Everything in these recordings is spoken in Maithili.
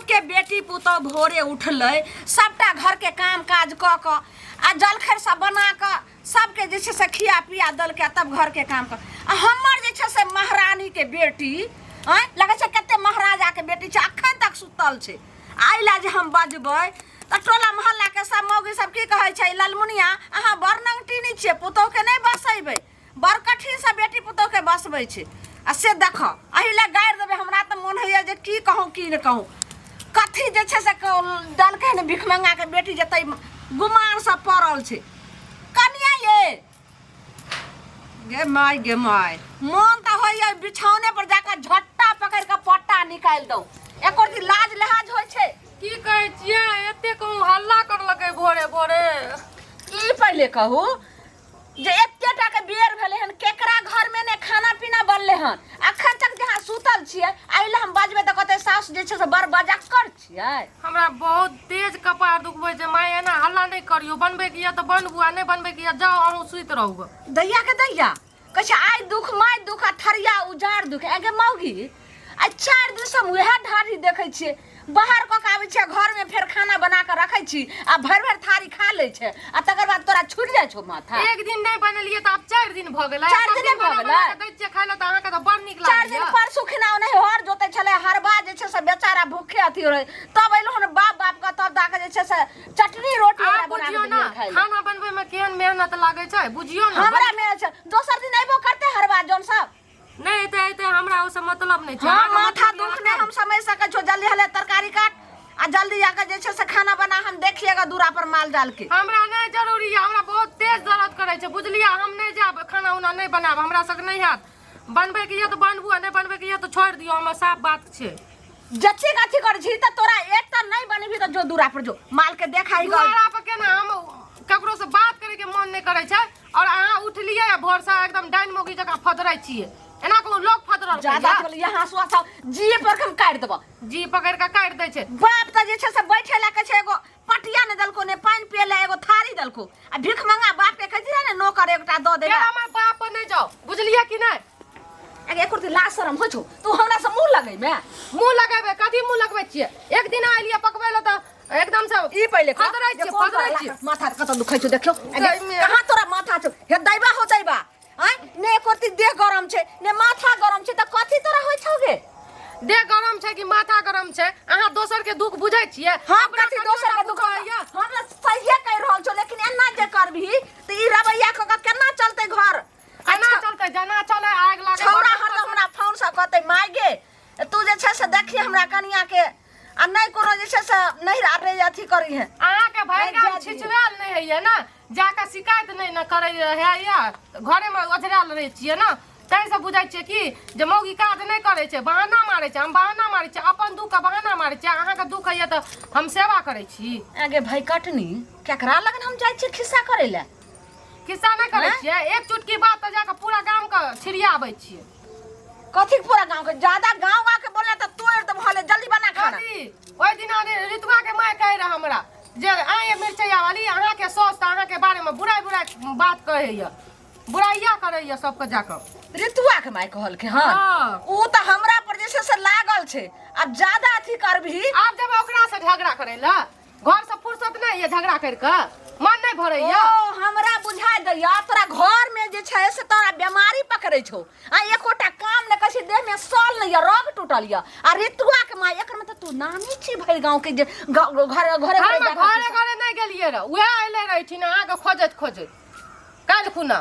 सबके बेटी पुतोह भोरे उठलै, सबटा घरके काम काज कऽ कऽ आ जलखै सब बना कऽ सबके जे छै से खिया पिया देलकै, आ तब घरके काम कर। आ हमर जे छै से महारानीके बेटी, आँय लगै छै कते महाराजाके बेटी छै, अखन तक सुतल छै। एहि लए जे हम बजबै तऽ टोला मोहल्लाके सब मौगी सब की कहै छै, ललमुनिया अहाँ बड़ नंगटिनी छियै, पुतोहके नहि बसेबै, बड़ कठिनसँ बेटी पुतोहके बसबै छै। आ से देखऽ, एहि लए गारि देबै हमरा तऽ मोन होइए जे की कहूँ की नहि कहूँ। कथी जे छै से देलकै हन भिखमंगाके बेटी जे तै गुमानसँ पड़ल छै। कनिया ये गे माय, गे माय, मोन तऽ होइए बिछौने पर जाकऽ झट्टा पकड़ि कऽ पट्टा निकालि दौ। एको दिन लाज लिहाज होइ छै? की कहै छियै, एते कहूँ हल्ला करलकै भोरे भोरे। ई पहिले कहू जे एते टा के बेर भेलै हन, केकरा घर में ने खाना पीना बनले हन? अखन तक जहाँ सुतल छियै। एहि लए हम बजबै तऽ कहतै सासु जे छै से बड़ बजक्कर छियै। हमरा बहुत तेज कपार दुखबै छै माय, एना हल्ला नहि करियौ। बनबैके यऽ तऽ बनबू, आ नहि बनबैके यऽ जाउ अहूँ सुति रहू। दैया के दैया कहै छै, आइ दुख माय दुख आ थरिया उजार दुख। एगे मौगी, आ 4 दिन से हम उएह ढारी देखै छियै। बाहर कऽ के आबै छियै घरमे, फेर खाना बना कऽ रखै छी आ भरि भरि थारी खा लै छै, आ तकर बाद तोरा छुटि जाइ छौ माथा। एक दिन नहि बनेलियै तऽ आब 4 दिन भऽ गेलै। 4 सब दिने दिन भऽ बना गेलै? बना कऽ दै छियै खाय लए तऽ अहाँके तऽ बड़ नीक 4 दिन लागैया। परसू खिना ओनाही हर जोतै छलै, हरबा जे छै से बेचारा भूखे अथी रहै, तब एलहुँ हन बाप बाप के, तब दऽ कऽ जे छै से चटनी रोटी आब ओकरा बना कऽ बुझियौ ने देलियै खाय लए। खाना बनबै मे केहन मेहनत लागै छै, बुझियौ ने। हमरा मेहनत छै, दोसर दिन अयबो करतै हरबा जौन सब? नहि एते एते हमरा ओसँ मतलब नहि छै। हाँ, अहाँके माथा मतलब दुख यऽ नहि हम समझ सकै छौ। जल्दी हले तरकारी काट आ जल्दी जाके जे छै से खाना बना, हम देखिएगा दूरा पर माल जाल के। हमरा नहि जरूरी यऽ, हमरा बहुत तेज दर्द करै छै बुझलियै। हम नहि जायब, खाना उना नहि बनायब, हमरा सबके नहि हैत। बनबैके यऽ तऽ बनबू, आ नहि बनबैके यऽ तऽ छोड़ि दियौ, हमर साफ बात छै। जच्ची कथी करै छी तऽ तोरा एक तऽ नहि बनेबही तऽ जो दूरा पर जो, माल के देखाई गल। दुआरा पर केना? हम ककरो से बात करे के मन नहि करै छै। और अहाँ उठलियै आ भोर से एकदम डाइन मौगी जकाँ फदरै छियै, एना कोनो लोक फदरल ज्यादा बोल यहाँ हंसुआ सब जीए पर हम काटि देबो। जी पकड़ के काटि दै छै। बाप तऽ जे छै से बैठे ला के छै एगो पटिया ने देलको, ने पानि पिए ला एगो थारी देलको, आ भीख मंगा बाप के कहै छै ने नौकर एकटा दऽ देला। हमर बाप पर नहि जाओ, बुझलियै कि नहि? अगे एको रत्ती लाज शरम होइ छौ तू हमरा से मुंह लगैमे? मुंह लगेबै कथी मुंह लगबै छियै? एक दिन आइलियै पकबै लए तऽ एकदम से ई पहिले कह फदरै जे छियै, कोन फदरै तोरा छियै। माथा कतऽ दुखै छौ देखियौ। अगे, गरमी। कहाँ तोरा माथा छौ? हे दैबा हो दैबा, आँय ने एको रत्ती देह गरम छै ने माथा गरम छै, तऽ कथी तोरा होइ छौ गे? देह गरम छै कि माथा गरम छै? अहाँ दोसर के दुख बुझै छियै? हम अपना कथी कनियो दोसर टा के दुख बुझैया। हम तऽ सहिए कहि रहल छौ, लेकिन एना जे करबही तऽ ई रवैया कऽ कऽ केना चलतै घर? केना चलतै? जेना चले आगि लागे। छौड़ा हरदम हमरा फोन से कहतै, माय गे तू जे छै से देखी हमरा कनिया के, आ नहि कोनो जे छै से नहि रे अथी करी है। अहाँके भरि गाम जाय दियौ। छिछुआयल नहि होइए ने, जाकऽ शिकायत नहि ने करै होइए, घरेमे ओझरायल रहै छियै ने, ताहिसँ बुझै छियै कि जे मौगी काज नहि करै छै, बहाना मारै छै। हम बहाना मारै छियै? अपन दुःखके बहाना मारै छियै? अहाँके दुःख होइए तऽ हम सेवा करै छी। आगे भाई कटनी, केकरा लगन हम जाइ छियै खिस्सा करै लए? खिस्सा नहि करै आँय? छियै, एक चुटकी बात तऽ जाकऽ पूरा गामके छिड़ियाबै छियै। कथी पूरा गांव के? ज्यादा गांव गांव के बोलना तऽ तोड़ देबो। हले जल्दी बना खाना। कथी? ओहि दिना ऋतुआ के माय कहे रहे हमरा जे आए मिरचैया वाली, अहाँके सास तऽ अहाँके बारे में बुराइ बुराइ बात कहैया, बुराइया करैया सबके जाकऽ। ऋतुआ के माय कहलकै हन? हाँ। ऊ तऽ हमरा पर जे छै से लागल छै, आब ज्यादा अथी करबही। आब जेबै ओकरा से झगड़ा करै लए? घर से फुर्सत नहीं है झगड़ा कर के मन नहीं भरे ओ हमरा बुझा दैया तोरा घर में जे छै से तोरा बीमारी पकड़ै छौ, आ एकोटा काम नहि करै छै, देह में सल नहीं या रग टूटल या। आ ऋतुआ के माय, एकर मतलब तू नामी छी भरि गांव के जे घरे घरे हम जाके घरे घरे नहीं गेलिए रह, उहे अइले रहथिन अहाँके खोजैत खोजैत काल्हि खुना,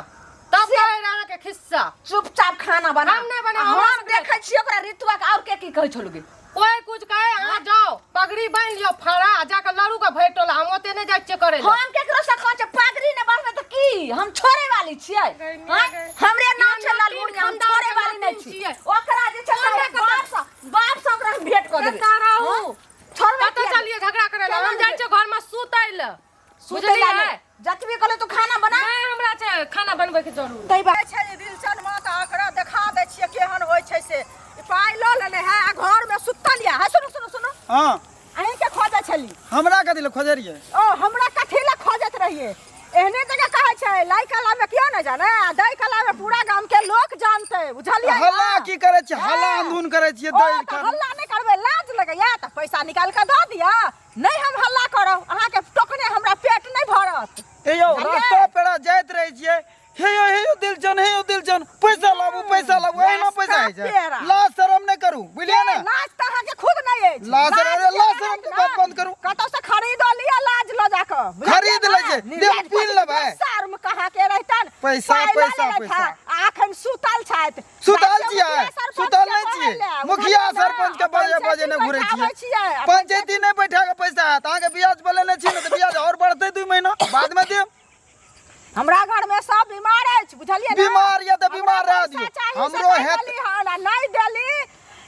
तब कहे रहे अहाँके खिस्सा। चुपचाप खाना बना। हम नहि बनेबै, आ हमरा हम सबके- देखै छियै ओकरा ऋतुआ के और के की कहै छौ लगे। कोई कुछ कहे, अहाँ जाओ पगड़ी बान्हि लियौ फड़ा आ जाके लड़ू के भरि टोला, हम ओते नहि जाइ छियै करै लए। हम केकरो से कहै छियै पगड़ी ने बान्हबै तऽ की हम छोड़े वाली छियै? गरमी आँय? गरमी। हमरे नाम छै तीन ललमुनिया, हम खानदान छोड़े के वाली नहि लतीन छी। छियै। ओकरा जे छै से कोन हमरा बाप से ओकरा हम भेंट कऽ देबै। कतऽ रहू? हाँ? छोड़बै कतऽ किया? चलियै झगड़ा करै लए? हम चलू जाइ छियै घरमे सुतै लए। सुतै लए बुझलियै? नहि। जतबी कहलियै तू खाना बना। नहि, हमरा छै खाना बनबै के जरूर। तै बात छै जे दिलचन माँ तऽ ओकरा देखा दै छियै केहन होइ छै से। ई पाइ लऽ लेने है आ घरमे सुतल यऽ। है सुनू सुनू सुनू। हाँ। अहीँके खोजै छली। हमरा कथी लए खोजै रहियै? ओ हमरा कथी लए खोजैत रहियै? एहने जगह कहै छै लै कला में कियो नहि जाने आ दै कला में पूरा गाम के लोक जानते, बुझलियै? हल्ला की करै छियै? हल्ला हाँ। अंधून करै छियै ओ दै तऽ हल्ला नहि करबै, लाज लगै लगैया तऽ पैसा निकालि कऽ दऽ दिअ नहि हम हल्ला करब अहाँके टोकने हमरा पेट नहि भरत हे यौ बुझलियै? रास्ता पेड़ा जाइत रहै छियै हे यौ हे यौ दिलचन हे यौ दिलचन पैसा लाबू पैसा लाबू एहिना पैसा होइ छै पेड़ा। लाज शरम नहि करू बुझलियै ने लाज तऽ अहाँके खुद नहि अछि लाज शरम- अरे जे लाज रहत शरम के ने, बात बंद करू। कतौ से खरीदो लिअ लाज लऽ जाकऽ बुझलियै खरीद लै छै, ने? देह निर्लाज पीन लेबै। शर्म कहाँ के रहितन पैसा, पाइ लऽ पैसा, लेलथि पैसा। आ अखन सुतल छथि सुतल जाइ छियै मुखिया सरपंच सुतल के नहि कहै छियै लए, मुखिया बुझलियै ने? सरपंच के बजे बजे नहि घुरै बैठाबै छियै छियै पंचायती नहि बैठा के पैसा आयत अहाँके ब्याज पर लेने छी ने तऽ ब्याज आओर बढ़तै 2 महीना बाद मे देब हमरा घर में सब बीमार अछि बुझलियै ने बीमार यऽ तऽ बीमार हमरा रहऽ पैसा दियौ। चाही से हमरो नहि हेत- देली हन आ नहि देली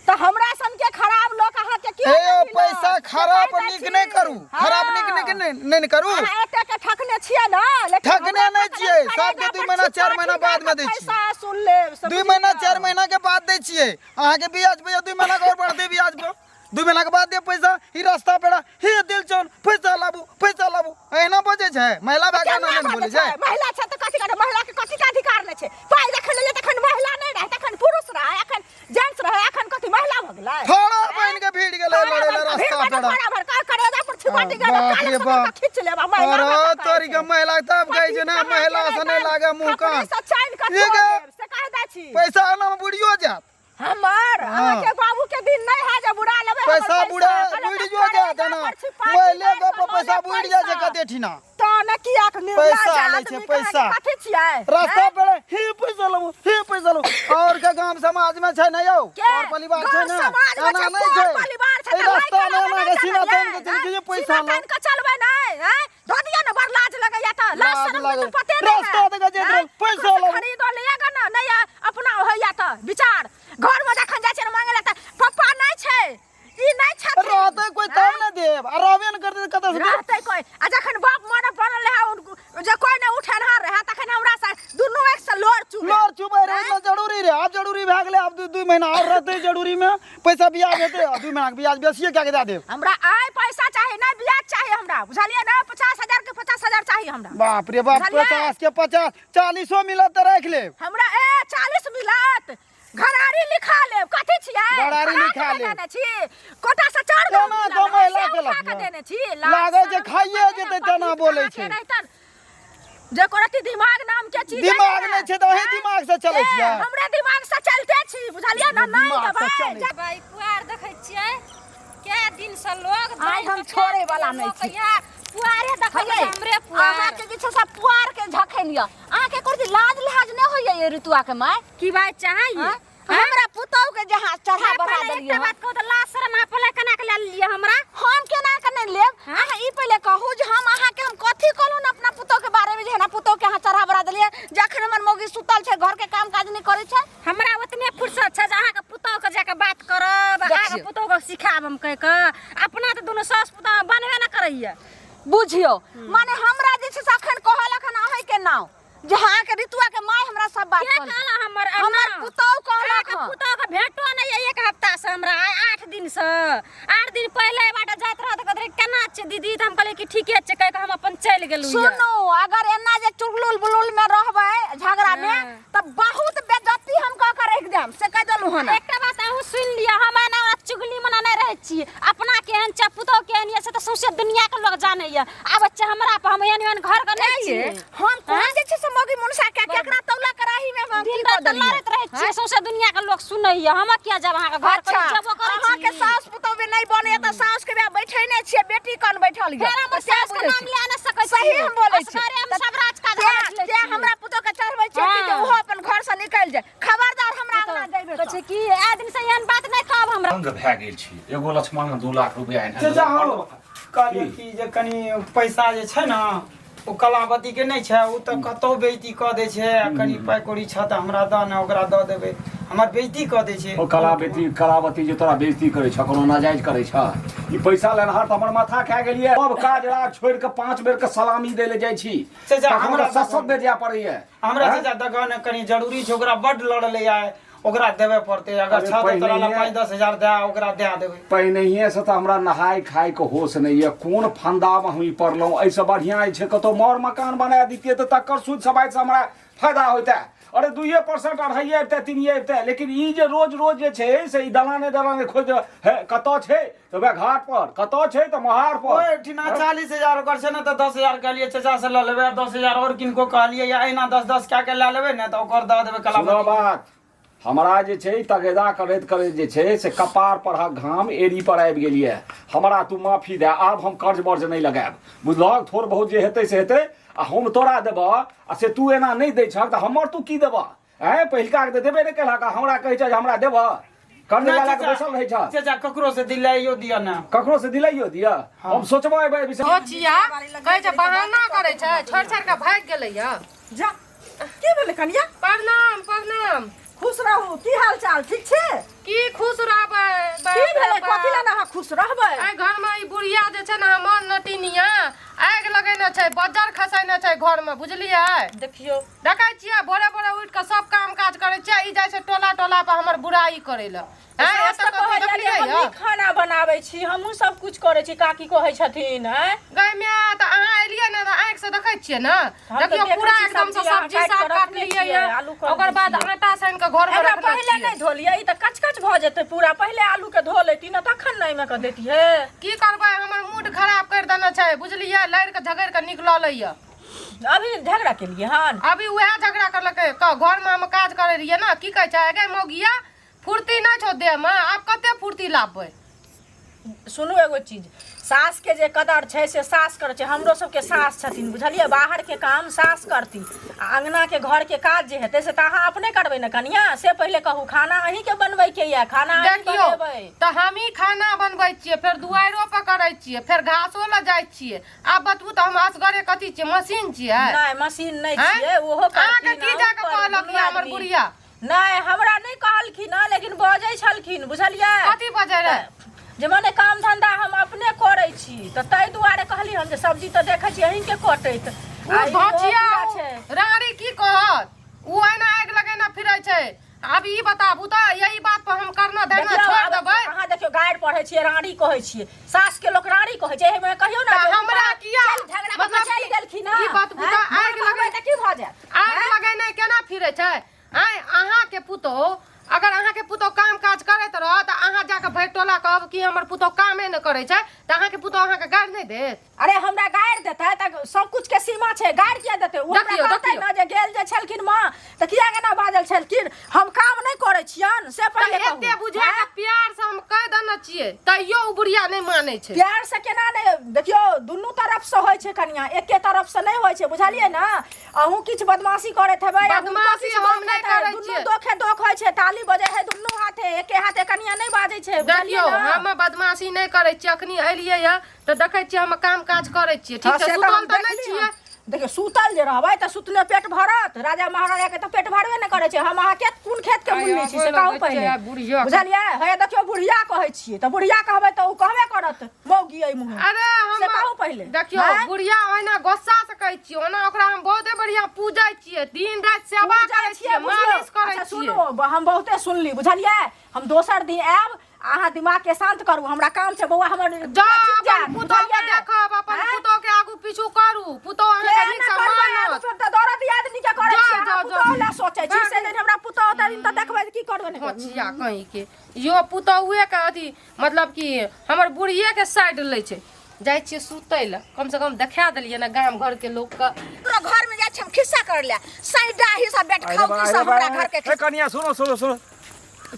तऽ हमरा सन के खराब लोक अहाँके कियो हे नहि यौ मिलत। पैसा से खराब कहि दै नीक छी। नहि करू खराब नीक हँ। नीक नहि नहि ने करू अहाँ एते के ठकने छियै ने लेकिन ठकने हमरा नहि ठकने छियै। करेगा सबके पर 2 महीना, छिपा 4 महीना छिपा बाद मे कऽ दै छियै। पैसा सुन लेब से 2 बुझि महीना लिअ। 4 महीना के बाद दै छियै अहाँके ब्याज भैया 2 महीना के और बढ़तै ब्याज पर 2 महीना के बाद दे पैसा ई रास्ता पेड़ा हे दिल चौन पैसा लाबू पैसा लाबू एहिना बजै छै महिला भए के केना एना नहि बजै बोलै छै महिला छै तऽ कथी करे महिला के कथी के अधिकार नहि छै पाइ जखन लेले तखन महिला नहि रहै तखन पुरुष रहै अखन जेंट्स रहै अखन कथी महिला भऽ गेलै थोड़ा बनि के भीड़ गेलै लड़ै लए रास्ता पेड़ा भर का करेजा पर छिपाटी गेल बाप रे बाप खींच लेबा महिला अरे तोरी के महिला तब कहै छै ने महिला से नहि लागे मुँह कान से चाइन के ई तोड़ गे। देब से कह दै छी पैसा एना मे बुड़ियो जायत हमर हाँ। अहाँके बाबू के दिन नहीं है जे बुढ़ा लेबै हमर पैसा बुढ़ा कहलक बुड़ियो जायत करेजा एना पर छिपाटी महिले गेल गप तऽ पैसा लऽ लेब बुड़ि जाइ छै पैसा। कते ठीना तऽ ने कियाक निर्लज पैसा लै आदमी छै, के पैसा। अहाँके कथी छियै रास्ता हैं? पर हे पैसा लो हे पैसा लो और के गांव समाज में छै ने यौ के? और परिवार छै गाँव ने समाज में एना छै, नहि पर छै परिवार छै, एहि तऽ रास्ता लाइक मे एना के करबै सीना नहि तानि के चलि हैं? जे पैसा सीना लो तानि के चलबै नहि हैं? धऽ दिअ ने बड़ लाज लगैया तऽ लाज लाज शरम के लागै। तऽ पते नहि रास्ता है, दऽ के जाइत हैं? रहल, पैसा ककरो से लो। खरीदो लिअ ने नहि अपना होइया तऽ विचार घर में जखन जाइ छै ने मांगे ला तऽ पप्पा नहि छै ई नहि छथिन रहतै कोई तब ने देब आ रहबे ने करतै तऽ कतऽ से देब? रहतै कोई आ जखन बाप मरे पड़ल रहै जे कोई नहि उठेनहार रहै तखन हमरा से दुनू एक से लोर चुबै लोर चुबै रहै इतना जरूरी रहै आब जरूरी भए गेलै आब 2 महीना और रहतै जरूरी में पैसा ब्याज हेतै आ 2 महीना के ब्याज बेसिए कए के दए देब हमरा आइ पैसा चाही नहि ब्याज चाही हमरा बुझलियै ने 50,000 के 50,000 चाही हमरा बाप रे बाप बुझलियै? 50 के 50 चालीसो मिलत तऽ राखि लेब हमरा ए 40 मिलत घरारी लिखा लेब कथी छियै घरारी खराब लिखा लेब। देने छी कोटा से चार गो केना मिलल कमाइ है, ला से के उठा के लखना? देने छी लागै जे खाइए जेतै तेना बोलै छै। जे कोरती दिमाग नाम के चीज दिमाग नहि छै तऽ अहीं दिमाग से चलै छियै हमरे दिमाग से चलते छी बुझलियै ना नहि दिमाग से देबै चलै भाई पुआर देखै छियै कै दिन से लोग आइ हम छोड़े वाला नहि छी। पुआरे देखै हयै, छियै हमरे पुआर अहाँके जे छै से पुआर के झखैन यऽ अहाँके एको लाज लिहाज नहि होइए ये ऋतुआ के माय की बात चाहै आँय? हमरा पुतहु के जहाँ चढ़ा बढ़ा देलियै एकटा बात कहू तऽ लाज शरम अहाँ पहिले केना के लए लेलियै हमरा हम केना के नहि लेब अहाँ ई पहिले कहू जे हम अहाँके हम कथी कहलहुँ ने अपना पुतहु के बारे में जे हमरा पुतहु के अहाँ चढ़ा बढ़ा देलियै जखन हमर मौगी सुतल छै घर के काम काज नहि करै छै हमरा ओतने फुर्सत छै जे अहाँके पुतहु के जाके बात करब अहाँके देखियौ। पुतहु के सिखायब हम कहि कऽ अपना तऽ दुनू सास पुतहु बनबे ने करैया बुझियौ माने हमरा जे छै से अखन कहलक हन अहाँके नाम जे अहाँके ऋतुआ के माय हमरा सब बात के कहलक कहला हमर हमर पुतहु कहलक अहाँके हन। पुतहु के भेटो नहि यऽ एक हफ्ता से हमरा आइ 8 दिन से 8 दिन पहिले बाटे जाइत रहत कहत रहे केना छै दीदी तऽ हम कहलियै कि ठीके छै कहि कऽ हम अपन चलि गेलहुँ यऽ। सुनू अगर एना जे चुगलुल बुलुल में रहबै झगड़ा में हाँ। तऽ बहुत बेइज्जती हम कऽ के रखि देम से कहि देलहुँ हन एकटा बात अहूँ सुनि लिअ हम एना ओना चुगली मना नहि रहै छी अपना केहन छै पुतहु केहन यऽ से तऽ सौंसे दुनिया के लोग जानैया आब छै हमरा पर हम एहन एहन घर के नहि छी हम कोन जे छै से मौगी मुनसा के केकरा तौला कराही में हम की दिन कऽ रात तऽ देलियै लड़ैत रहै छियै सौंसे दुनिया के लोग सुनैया हम किया जायब अहाँके घर अच्छा पर जेबो करै अहाँके छी सास पुतहु भी नहि बनैया तऽ सास के बियाह बैठे नहि छियै बेटी कन बैठल यऽ फेर हमर तऽ सएह सास के बुझै नाम छी। लए नहि सकै छी सही हम बोलै छी असगरे हम सब राज काज तें हाथ लै तें छी। हमरा पुतहु के चढ़बै छियै कि जे हाँ। ओहो अपन घर से निकलि जाय खबरदार हमरा अंगना जइबे कहै छै कि आदमी से एहन बात नहि कहब हमरा तंग भए गेल छी एगो लक्ष्मण 2 लाख रुपया एहन चाचा हौ कहलियै कि जे कनि पैसा जे छै ने ओ कलावती के नहि छै ओ तऽ कतहु बेइज्जती कऽ दै छै आ कनि पाइ कौड़ी छह तऽ हमरा दऽ ने ओकरा दऽ देबै हमर बेइज्जती कऽ दै छै ओ कलावती कलावती जे तोरा बेइज्जती करै छ कोनो नाजायज करै छ ई पैसा लेनहार तऽ हमर माथा खा गेलियै सब काज राज छोड़ि कऽ 5 बेर के सलामी दै लए जाइ छी चाचा, तखन हमरा 7-7 बेर जाय पड़ैया हमरा आँय? चाचा दगह ने कनि जरूरी छै ओकरा बड्ड लड़लै आइ ओकरा देबे पड़तै अगर अरे छह तऽ तोरा लग पहिनहिये- 5-10 हजार दए ओकरा दए देबै पहिनहिए से तऽ हमरा नहाय खाय के होश नहि यऽ कोन फंदा मे हम ई पड़लहुँ एहिसँ बढ़िआँ जे छै कतहु मर मकान बना दितियै तऽ तकर सूद सबाइ से हमरा फायदा होइतै। अरे 2% 2.5 अबितै, 3 अबितै, लेकिन ई जे रोज रोज जे छै से ई दलाने दलाने खोज हे, कतऽ छै तऽ वएह घाट पर, कतऽ छै तऽ महार पर। ओहिठिना 40,000 ओकर छै ने, तऽ 10,000 कहलियै चाचा से लऽ लेबै, आ 10,000 आओर किनको कहलियै, या एहिना 10-10 कए के लए लेबै ने तऽ ओकर दऽ देबै सुनऽ कलावती। बात, हमरा जे छै तगेदा करैत करैत जे छै से कपार परहक घाम एड़ी पर आबि गेल यऽ। हमरा तू माफी दे, आब हम कर्ज बर्ज नहि लगायब, बुझलहक? थोड़ बहुत जे हेतै से हेतै, आ हम तोरा देबह आ से तू एना नहि दै छहक तऽ हमर तू की देबह? आँय, पहिलका के तऽ देबे नहि केलहक आ हमरा कहै छह जे हमरा देबह? कर्ज नहि लगा कऽ चाचा, बैसल रहै छह। चाचा, ककरो से दिलाइयो दिअ ने। ककरो से दिलाइयो दिअ? हम सोचबो एहि विषय। ओ चिया कहै छै बहाना करै छै, छोड़ि छाड़ि कऽ भागि गेलैया। जा, की भेलै कनिया? प्रणाम प्रणाम। खुश रहू, की हाल चाल, ठीक छै? की खुश रहबै? की भेलै, कथी लए अहाँ खुश रहबै? एहि घरमे ई बुढ़िया जे छै ने हमर नटिनिया, आगि लगेने छै, बज्जर खसेने छै घरमे, बुझलियै? देखियौ, देखै छियै भोरे भोरे उठि कऽ सब काम काज करै छियै, ई जाइ छै टोला टोला पर हमर बुराई करै लए। आँय, सास एतऽ तऽ कतौ कहैया जे देखलियै हमही यऽ? खाना बनाबै छी, हमहूँ सब कुछ करै छी, काकी कहै छथिन। आँय गै माय, तऽ अहाँ एलियै ने तऽ आँखि से देखै छियै ने। हम तऽ देखियौ देखै पूरा छी एकदम से सब्जी अहाँ सब्जी काटि साफ कऽ रखने काटलियै छियै, यऽ, आलू कऽ ओकर देने बाद छियै। आटा सानि कऽ घरमे एकरा रखने पहिले छियै। नहि धोलियै? ई तऽ कचकच भऽ जेतै पूरा। पहिले आलूके धो लेती ने तखन ने एहिमे कऽ देतियै। की करबै, हमर मूड खराब करि देने छै, बुझलियै? लड़ि कऽ झगड़ि कऽ निकलल यऽ। अभी झगड़ा केलियै हन? अभी उएह झगड़ा करलकै। घरमे हम काज करै रहियै ने, की कहै छै, गे मौगिया, फुर्ती नहि छौ देहमे, आब कते फुर्ती लाबबै? सुनू एगो चीज, सासके जे कदर छै से सास करै छै। हमरो सबके सास छथिन, बुझलियै? बाहरके काम सास करती आ अङ्गनाके घरके काज जे हेतै से तऽ अहाँ अपने करबै ने कनिया? से पहिले कहू, खाना अहीँके बनबैके यऽ, खाना अहीं देखियौ बनेबै। तऽ हमही खाना बनबै छियै, फेर दुआरिओ पर करै छियै, फेर घासो लऽ जाइ छियै। आब बतबू तऽ हम असगरे कथी छियै, मशीन छियै? नहि, मशीन नहि आँय? छियै, ओहो अहाँके करथिन, की अहूँ जाके करू, कहलक दुनू यऽ हमर आदमी। बुढ़िया? नहि, हमरा नहि कहलखिन हँ, लेकिन बजै छलखिन, बुझलियै? कथी बजै रहै? जे मने काम धंधा हम अपने करै छी, तऽ ताहि दुआरे कहली हम जे सब्जी तऽ देखै छी अहीँके कटैत। ओ आ इहो भचिया पूरा छै। रानी की कहत, ओ एना आगि लगेने फिरै छै। आब ई बताबू तऽ यही बात पर हम करना धरना देखियौ, छोड़ि आब देबै? अहाँ देखियौ, गारि पढ़ै छियै, रानी कहै छियै, सासके लोक रानी कहै छै, एहिमे कहियौ ने तऽ जे हमरा हुनका किया चलि झगड़ा कऽ मतलब के चलि कि गेलखिन हँ। ई बतबू तऽ आँय, आगि माँ कहबै लगै तऽ की भऽ जायत? आगि लगेने केना फिरै छै? आँय, अहाँके पुतोहु, अगर अहाँके पुतोहु काम काज करैत रहत तऽ अहाँ जाकऽ भरि टोला कहब कि हमर पुतोहु कामे नहि करै छै, तऽ अहाँके पुतोहु अहाँके गारि नहि देत? अरे, हमरा गारि देतै तऽ सब कुछ के सीमा छै, गारि किया देतै ओ हमरा? देखियौ, कहतै देखियौ। ने जे गेल जे छलखिन माँ तऽ किया केना बाजल छलखिन, हम काम नहि करै छियन, से तऽ पहिले कहू। एते बुझा कऽ प्यार से हम कहि देने छियै, तैयो ओ बुढ़िया नहि मानै छै। प्यार से केना नहि? देखियौ, दुनू तरफ से होइ छै कनिया, एके तरफ से नहि होइ छै, बुझलियै ने? अहूँ किछु बदमाशी करैत हेबै आ हुनको बदमाशी किछु हम नहि बदलैत हेबै। करै दुनू छियै। दोखे दोख होइ छै, ताली बजै है दुनू हाथे, एके हाथे कनिया नहि बाजै छै, बुझलियै देखियौ, ने? हम बदमाशी नहि करै छियै। अखनी एलियै यऽ तऽ देखै छियै हम काम काज करै छियै, ठीक हँ, छै? से तऽ सुतल हम तऽ नहि देखली छियै। हन। देखियौ, सुतल जे रहबै तऽ सुतले पेट भरत? राजा महाराजा के तऽ पेट भरबे नहि करै छै। हम अहाँ के कोन खेत के आइ मुन्नी छी आबै से कहू लगै छै पहिले, आ बुढ़िया के। बुझलियै? हे देखियौ, बुढ़िया कहै छियै तऽ बुढ़िया कहबै तऽ ओ कहबे करत मौगी एहि मुँहे। अरे हम से कहू पहिले। देखियौ, आँय? बुढ़िया ओहिना गुस्सा से कहै छियै, ओना ओकरा हम बहुते बढ़िया पूजै छियै, दिन राति सेवा पूजै करै छियै, बुझियौ। मालिश करै अच्छा छियै। सुनू, हम बहुते सुनली, बुझलियै? हम दोसर दिन आयब, अहाँ दिमाग के शांत करू, हमरा काम छै। बौआ हमर जा कोचिंग अपन जायत, पुतोह के बुझलियै? देखब, अपन आँय? पुतोह के आगू पीछू करू, पुतोह अहाँके के नीक ना से करबै आगू मानत। सब तऽ दौड़त आदमी के करै जाउ, छी, अहाँ जाउ, पुतोह जाउ। लए सोचै छी, से दिन हमरा पुतोह होतै दिन तऽ देखबै जे की करबै नहि करबै। भचिया कहीं के यो पुतहुए के अथी, मतलब कि हमर बुढ़िए के साइड लै छै। जाइ छियै सुतै लए, कम से कम देखा देलियै ने गाम घर के लोकके। तोरा घर में जाइ छी हम खिस्सा कर ले, सैडा ही सब बैठ खाउ की सब हमरा घर के। ए कनिया, सुनो सुनो सुनो,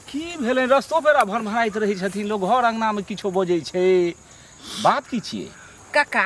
की भेलै? रस्तो पेरा भरभराइत रहै छथिन लोक, घर अंगनामे किछो बजै छै, बात की छियै? काका,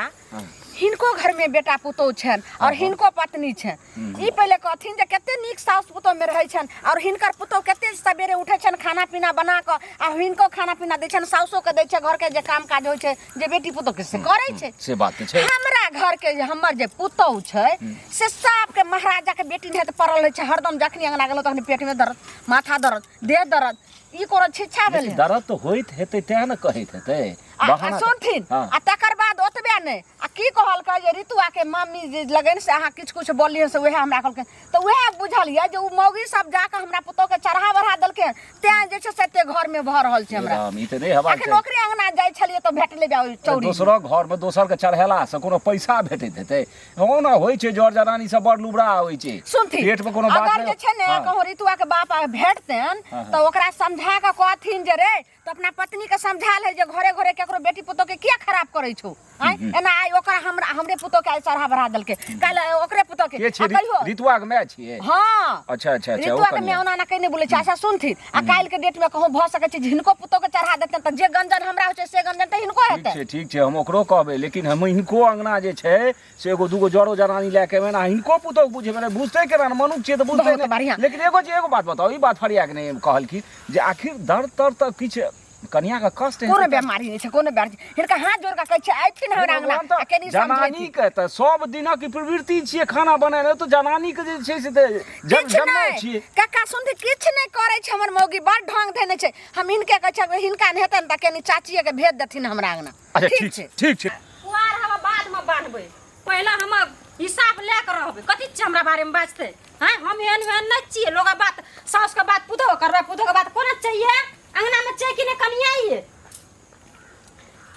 हिनको घर में बेटा पुतोह छनि और हिनको पत्नी छनि। ई पहिले कहथिन जे कते नीक साउस पुतोह में रहै छनि, और हिनकर पुतोह कते सवेरे उठै छनि, खाना पीना बना कऽ आ हिनको खाना पीना दै छनि, साउसो के दै छै, घर के जे काम काज होइ छै जे बेटी पुतोह के से करै छै। से बात तऽ छै। हमरा घर के जे हमर जे पुतोह छै से साफ के महाराजा के बेटी नहीं पड़ल रहै छै हरदम। जखनी अंगना गेलहुँ तखनी पेट में दर्द, माथा दर्द, देह दर्द, ई कोनो छिच्छा भेलै? दर्द तऽ होइत हेतै तें ने कहैत हेतै। आ बहाना सुनथिन, हँ। आ तकर बाद ओतबे नहि, आ की कहलकै जे ऋतुआ के मम्मी जे लगन से अहाँ किछु किछु बोललियै से उएह हमरा कहलकै तऽ उएह बुझलियै जे ओ मौगी सब जाकऽ हमरा पुतोहके चढ़ा बढ़ा देलकै तें जे छै से एते घरमे भऽ रहल छै हमरा राम, ई तऽ नहि हेबाक अखन चाही ओकरे अंगना जाइ छलियै तऽ भेटलै बा ओहि चौरी दोसरक घरमे दोसरके चढ़ेलासँ कोनो पैसा भेटैत हेतै हो ने होइ छै जर जनानी सब बड़ लुबरा होइ छै सुनथिन पेटमे कोनो बात अगर जे छै ने हाँ। कहूँ ऋतुआ के बाप भेटतनि हाँ, तऽ ओकरा समझा कऽ कहथिन जे रे तऽ अपना पत्नी के समझा ले जे घरे घरे केकरो बेटी पुतोह के किया खराब करै छौ आँय एना आइ ओकरा हमरा हमरे पुतोह के आइ चढ़ा बढ़ा देलकै काल्हि ओकरे पुतोह के के आ छै कहियो ऋतुआ के माय छियै हाँ अच्छा अच्छा अच्छा ओ ऋतुआ के कनिया मैं ओना ना कहीं नहीं बोले छै अच्छा सुनथिन आ काल्हि के डेट में कहूँ भऽ सकै छै जे हिनको पुतोह के चढ़ा देतनि तऽ जे गंजन हमरा होइ छै से गंजन तऽ हिनको ठीक हेतै छै ठीक छै हम ओकरो कहबै लेकिन हम हिनको अंगना जे छै से एगो दूगो जरो जनानी लए के एबै ने आ हिनको पुतोह बुझेबै ने बुझतै केना ने मनुख छियै तऽ बुझतै बहुत नहि बढ़िआँ। लेकिन एगो जे एगो बात बताउ ई बात फरिया के नहि कहलखिन जे आखिर दर्द तर तऽ किछु कनिया के कष्ट कोनो हेतै तऽ- बेमारी नहि छै कोनो बेमारी हिनका हाथ जोड़ कऽ कहै छै अयथिन हमरा अंगना भगवान तऽ आ कनी जनानी समझेथिन के तऽ सब दिनक ई प्रवृत्ति छियै खाना बनेनाइ तऽ जनानी के जे छै से तऽ जब किछु जन्मे नहि छियै कक्का सुनथिन किछु नहि करै छै हमर मौगी बड़ ढंग धेने छै हम हिनके कहै छियै हिनका नहि हेतनि तऽ कनी चाचिए के भेज देथिन हमरा अंगना अच्छा ठीक ठीक छै ठीक छै पुआर हम बादमे बान्हबै पहिले हम हिसाब लए कऽ रहबै कथी छै हमरा बारेमे बाजतै हँ हम एहन ओहन नहि छियै लोग बात साउसके बात पुतोह करबै पुतोहके बात कोना चाहिए अङ्गनामे छै कि नहि कनिया ये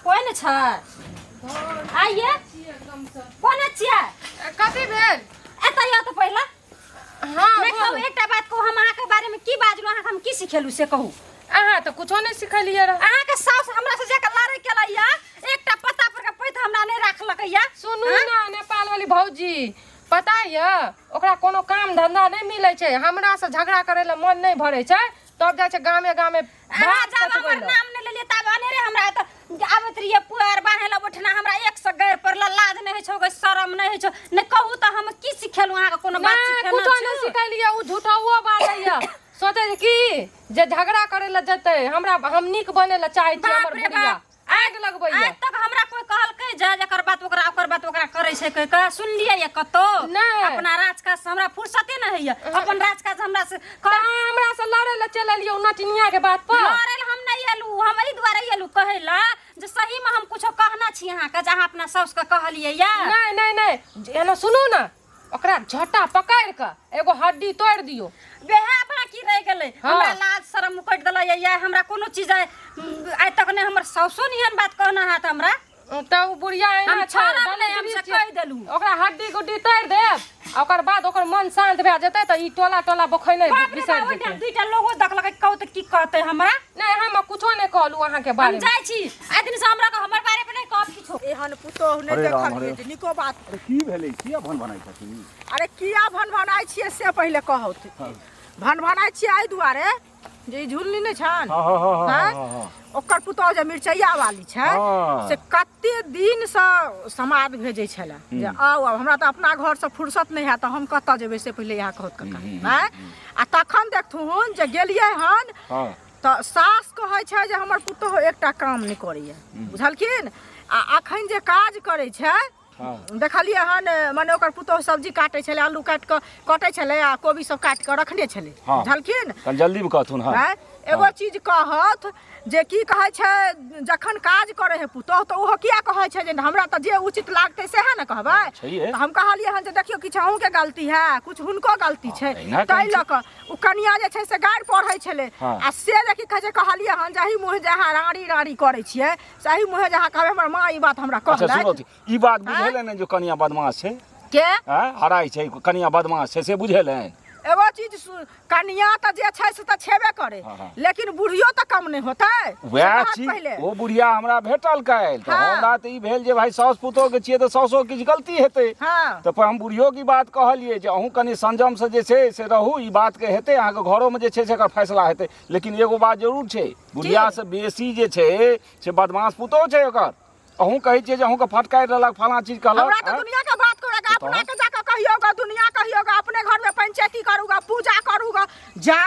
कोइ नहि छै आइए कोना छियै कथी भेल एतऽ आउ तऽ पहिले हाँ नहि कहू एकटा बात कहू हम अहाँके बारेमे की बाजलहुँ अहाँके हम की सिखेलहुँ से कहू अहाँ तऽ कुछो नहि सिखेलियै रह अहाँके साउस हमरा से जाके लड़ै केलैया एकटा पत्ता पर के पैत हमरा नहि राखलकैया सुनू ना नेपाल वाली भौजी पता यऽ ओकरा कोनो काम धंधा नहि मिलै छै हमरा से झगड़ा करै लए मन नहि भरै छै तब जाइ छै गामे गामे अहाँ भात जब पचबै हमर लए। नाम नहि लेलियै तब अनेरे हमरा एतऽ आबैत रहियै पुआर बान्है लए बैठना हमरा एक सए गैर पड़ल लाज नहि होइ छौ गे शरम नहि होइ छौ नहि कहू तऽ हम की सिखेलहुँ अहाँके कोनो बात नहि सिखेलहुँ कुछो नहि सिखेलियै ओ झूठौओ बाजैया सोचै छै की जे झगड़ा करै लए जेतै हमरा हम नीक बनै लए चाहै छी बाप हमर रे बुढ़िया बाप। आगि लगबैया आइ तक हमरा कोई कहलकै जे एकर बात ओकरा ओकर बात ओकरा करै छै कहि कऽ सुनलियै ये कतौ नहि। अपना राजकाज से हमरा फुर्सते नहि होइया अपन राजकाज हमरा से तऽ अहाँ हमरा से लड़ै लए चलि एलियै ओ नटिनिया के बात पर लड़ै लए हम नहि एलहुँ हम एहि दुआरे एलहुँ कहै लए जे सहीमे हम कुछो कहना छी अहाँके जे अहाँ अपना साउसके कहलियै ये नहि नहि नहि एना सुनू ने ओकरा झट्टा पकड़ि कऽ एगो हड्डी तोड़ि दियौ वएह बाकी रहि गेलै हाँ। हमरा लाज शरम उकटि देलै ये हमरा कोनो चीज आइ आइ तक नहि हमर साउसो नहि एहन बात कहना हैत हमरा तऽ ओ बुढ़िया एना हम छै, छोड़ब नहि, हम दलिद्री से छियै। कहि देलहुँ। ओकरा हड्डी गुड्डी तोड़ि देब आ ओकर बाद ओकर मन शांत भए जेतै तऽ ई टोला टोला बखैने बाप रे बिसरि बाप, ओहिठाम जेतै दुइटा लोगो देखलकै कहू तऽ की कहतै हमरा नहि हम कुछो नहि कहलहुँ अहाँके हम बारेमे जाइ छी आइ दिन से हमरा हमर बारे में नहि कहब किछो एहन पुतोहु नहि अरे राम, देखलियै अरे। जे नीको बात अरे की भेलै किया भन भनाइ छथिन अरे किया भनभनाइ छियै से पहिले कहौत भनभनाइ छियै एहि दुआरे जे ई झुलनी नहि छनि हाँ हाँ हाँ हाँ आँय? हाँ हाँ ओकर पुतोहु जे मिरचैया वाली छै हाँ। से कते दिनसँ समाद भेजै छलै जे आउ आउ हमरा तऽ अपना घरसँ फुर्सत नहि हैत तऽ हम कतऽ जेबै से पहिले इएह कहत कक्का आँय आ तखन देखथुन जे गेलियै हन हाँ तऽ सास कहै छै जे हमर पुतोहु एकटा काम नहि करैए बुझलखिन आ अखन जे काज करै छै हँ देखलियै हन मने ओकर पुतोहु सब्जी काटै छलै आलू काटि कऽ कटै छलै आ कोबी सब काटि कऽ रखने छलै हँ। बुझलखिन कनि जल्दीमे कहथुन हँ आँय एगो चीज कहत जे की कहै छै जखन काज करै है पुतोहु तऽ ओहो किया कहै छै जे हमरा तऽ जे उचित लागतै सएह ने कहबै छैहे। तऽ हम कहलियै हन जे देखियौ किछु अहूँके गलती है किछु हुनको गलती छै एहिना कहै ताहि छै। लऽ कऽ ओ कनिया जे छै से गारि पढ़ै छलै हँ। आ से जे की कहै छै कहलियै हन जाहि मुँहे जे अहाँ रानी रानी करै छियै सही मुँहे जे अहाँ कहबै हमर माँ ई बात हमरा अच्छा कहलथि सुनो ई बात बुझेलै ने जो कनिया बदमाश छै के आँय हराइ छै कनिया बदमाश छै से बुझेलै एगो चीज कनिया तऽ जे छै से तऽ छेबे करे हाँ, हाँ। लेकिन बुढ़ियो तऽ कम नहि होतै से वएह कहत चीज पहिले ओ बुढ़िया हमरा भेटल काल्हि तऽ हाँ। हमरा तऽ ई भेल जे भाई साउस पुतोह के छियै तऽ साउसो किछु गलती हेतै हाँ तऽ हम बुढ़ियो की बात कहलियै जे अहूँ कनि संयमसँ जे छै से रहू ई बातके हेतै अहाँके घरोमे जे छै से एकर फैसला हेतै लेकिन एगो बात जरूर छै बुढ़ियासँ बेसी जे छै से बदमाश पुतोह छै ओकर अहूँ कहै छियै जे अहूँके फटकारि लेलक फलाँ चीज कहलक हमरा तऽ आँय? दुनिया के बात करेगा तऽ अपना के जाके कहियोगा दुनिया कहियोगा अपने घर में पंचायती करूगा पूजा करूगा जा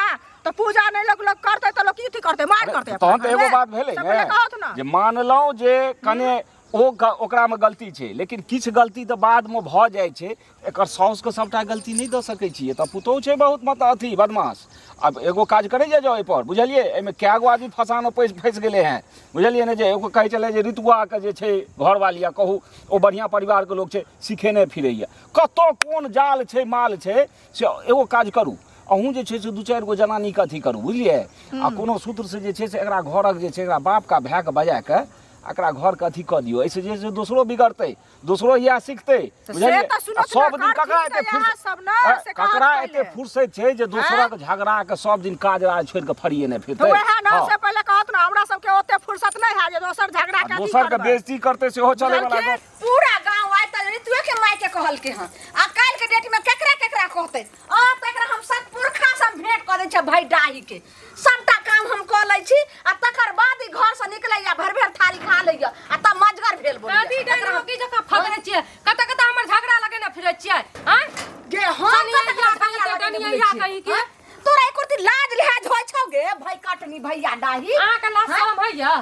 तऽ पूजा नहि लोग लोग करते तऽ लोग की अथी करते मार करते तहन तऽ एगो बात भेलै से पहिले कहत ने ने जे मानलहुँ जे कने ओ ओकरामे गलती छै लेकिन किछु गलती तऽ बादमे भऽ जाइ छै एकर साउसके सभटा गलती नहि दऽ सकै छियै तऽ पुतोहु छै बहुत मतलब अथी बदमाश आब एगो काज करै जाए जाउ एहिपर बुझलियै एहिमे कए गो आदमी फसानो पैस फँसि गेलै हेँ बुझलियै ने जे एगो कहै छलै जे ऋतुआके जे छै घरवाली आ कहू ओ बढ़िआँ परिवारके लोक छै सिखेने फिरैए कतऽ कोन जाल छै माल छै से एगो काज करू अहूँ जे छै से दू चारि गो जनानीके अथी करू बुझलियै आ कोनो सूत्रसँ जे छै से एकरा घरक जे छै एकरा बापके भायके बजा कऽ एकरा घरके अथी कऽ दियौ एहिसँ जे छै दोसरो बिगड़तै दोसरो इएह सिखतै से बुझलियै तऽ सुनत आ सब ने, दिन ककरा करथिन एते तऽ फुर्सत इएह सब ने, से कहत ककरा एते पहिले। फुर्सत छै जे दोसरक झगड़ा के सब दिन काज राज छोड़ि के फरिएने तऽ फिरतै वएह ने हँ। से पहिले कहत ने हमरा सबके ओते फुर्सत नहि है जे दोसर झगड़ा आ के अथी दोसर के करबै। बेइज्जती करतै सेहो चलै वाला बुझलखिन? गप पूरा गांव आइ तऽ ऋतुए के माय के कहलके हन आ काल्हि के डेट में केकरा केकरा कहते आ तऽ एकरा हम सब पुरखा से भेंट कऽ दै छियै भाई डाही के सबटा काम हम कऽ लै छी आ तकर बाद ई घर से निकलैया भरि भरि थारी खा लैया आ तब मजगर भेल बोलैया दादी डाइन रोकी जकाँ फगरै छियै कतऽ कतऽ हमर झगड़ा लगेने फिरै छियै आँय गे हम कनिया कतऽ या झगड़ा कहिके, लगेने कनिया बुलै या छियै? कहिके। हाँ? तोरा एको रत्ती लाज लिहाज होइ छौ गे भाई कटनी भैया डाही अहाँके लाज शरम होइया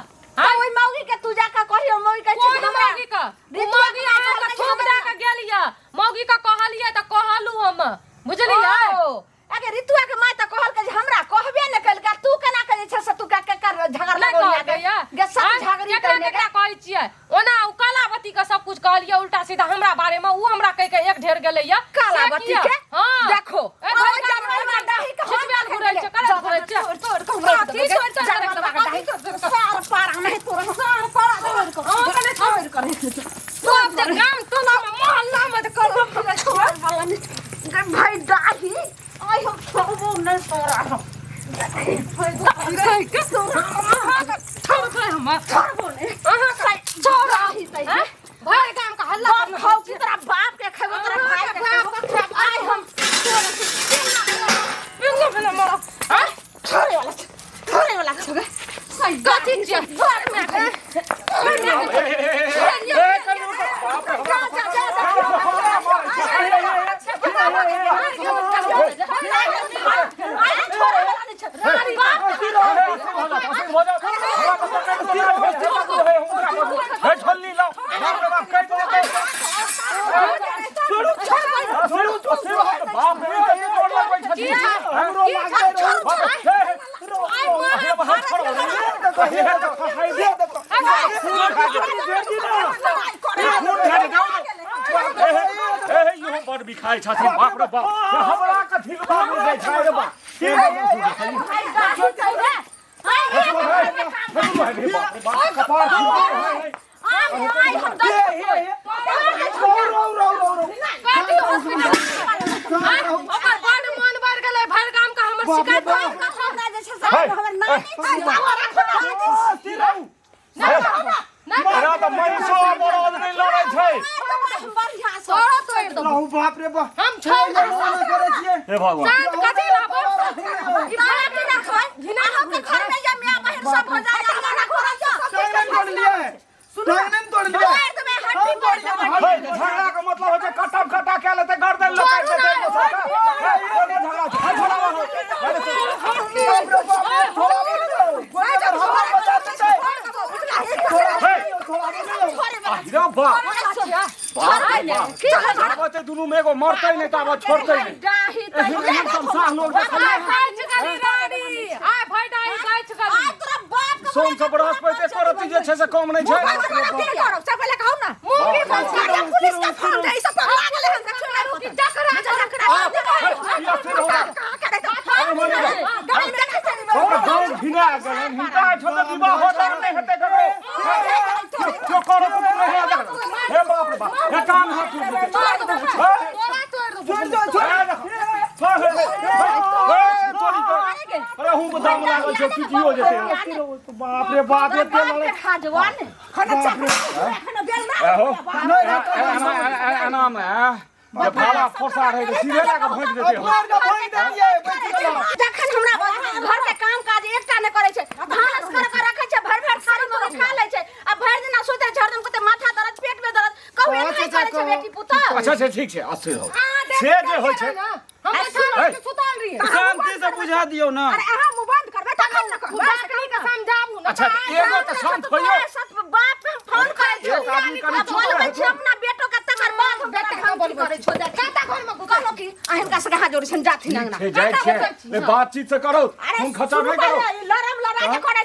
तऽ ओहि मौगी के तू जाके कहियो मौगी कहै छै कोन हमरा मौगी के ऋतुआ मौगी के माय अहाँके कहलकै थूक हमरा। दऽ के गेल यऽ मौगी के कहलियै तऽ कहलहुँ हम बुझलियै ओ, अगे ऋतुआ के माय तऽ कहलकै जे हमरा कहबे ने केलकै तू केना के जे छै से तू के के कर झगड़ा नहि लगौलिया कहलकै गे यऽ गे सब आँय, झगड़ी केकरा तैने केकरा कहै छियै ओना ओ कलावती के सब कुछ कहलियै उल्टा सीधा हमरा बारे में ओ हमरा कहि के एक ढेर गेलै यऽ कालावती से के किया? हाँ देखो ए, ओ भाई, जानवर में डाही के हम छिचबेल घुरै छै, करैत घुरै छै। तोड़ तोड़ के घुरै कथी तोड़ तोड़ के जानवर रखबै? के डाही सार पारा नहीं तोड़ सार पारा तोड़ के अहाँ कने तोड़ के नहीं सब जे गाम टोला में मोहल्ला में तऽ करब तोड़ वाला नहीं गे भाई डाही आइ हम छोड़बो नहीं तोरा हम कहि के अहाँके छोड़बै हम छोड़बो नहीं अहाँके छोड़ाही तै आँय? भरि गाम के हल्ला बाप करने खाओ कि तोरा बाप के खेबो तोरा भाई के खेबो आइ हम बिल्कुल बिना मरब आँय? छोड़े वाला छोड़े वाला छौ गे कथी छियै घर में ए, कनि रुकू। बाप रे, जा जा जा बड़ बिखाय छथिन बाप रे बाप हमरा कथी के बाप रे छै रे बाप ओकर बड मन बढ़ गेलै भरि गाम के हमर शिकायत एकरा तऽ महिषो आ बरद नहि लड़ै छै तोरा तोड़ि देबौ बाप रे बाप हम छोड़ देबौ करै छियै हे भगवान शांत कथी रहबो टांग तोड़ लिया है टांग तोड़ लिया है हे, झगड़ा के मतलब होइ छै कटम कटा कए लेतै गर्दन लोक काटि देतै एक दोसर के। हे, कोनो झगड़ा छै हे, छोड़ाबऽ हौ। अरे, बाप रे बाप थोड़ा बोल बचा देतै हे, रे बाप ताबत ई दुनू में एगो मरतै नहि ताबत छोड़तै नहि एहन एहन तमसाह लोक देखलियै गाछ गली रानी आय भाई डाई गाछ गली सोम से बृहस्पति एको रत्ती जे छै से कम नहि छै मुंगी गाँव घिना गेलनि हिनका एहिठाम तऽ विवाह होता नहि हेतै ककरो क्यो करो कुछ नहीं है हे बाप रे बाप हे कान हाथ टूट जेतै तोरा तोड़ देबौ हे, हे, तोरी तोरी। अरे हूँ दाम लागल छै टूटियो जेतै बाप रे बाप एते लड़ै एहो एना मे जे भाला फोसा रहै तऽ सीधे लए कऽ भोंकि देतै हम। मार के भाग देलियै बैठ गेलौ जखन हमरा घर के काम काज एकटा नहि करै छै भानस कर के रखै छै भरि भरि थारी में खा लै छै आ भरि दिना सुति रहै छै हरदम कहतै माथा दर्द पेट में दर्द कहू एना नहि करै छै बेटी पुतहु अच्छा अच्छा ठीक छै अस्थिर हो से जे होइ छै हम तऽ सुतल रहियै शांति से बुझा दियौ ना अरे अहाँ मुँह बंद करबै तखन ने कहबै बकरी के समझाबू ने अच्छा तऽ एगो तऽ शांत होइयो सब बाप के हम फोन करै छियौ एक आदमी कनि चुप बोलबै रहतौ। छियौ अपना बेटो के तकर बाद हम बेटा हम करै छियौ कतऽ घर में कहलहुँ कि आ हिनका सबके हाथ जोड़ै छियनि जाथिन ठीक अंगना छै जाइ छियै कतऽ बातचीत से करो अरे खून खर्चा सुनू नहि करो पहिले, ई लड़म लड़ा के करै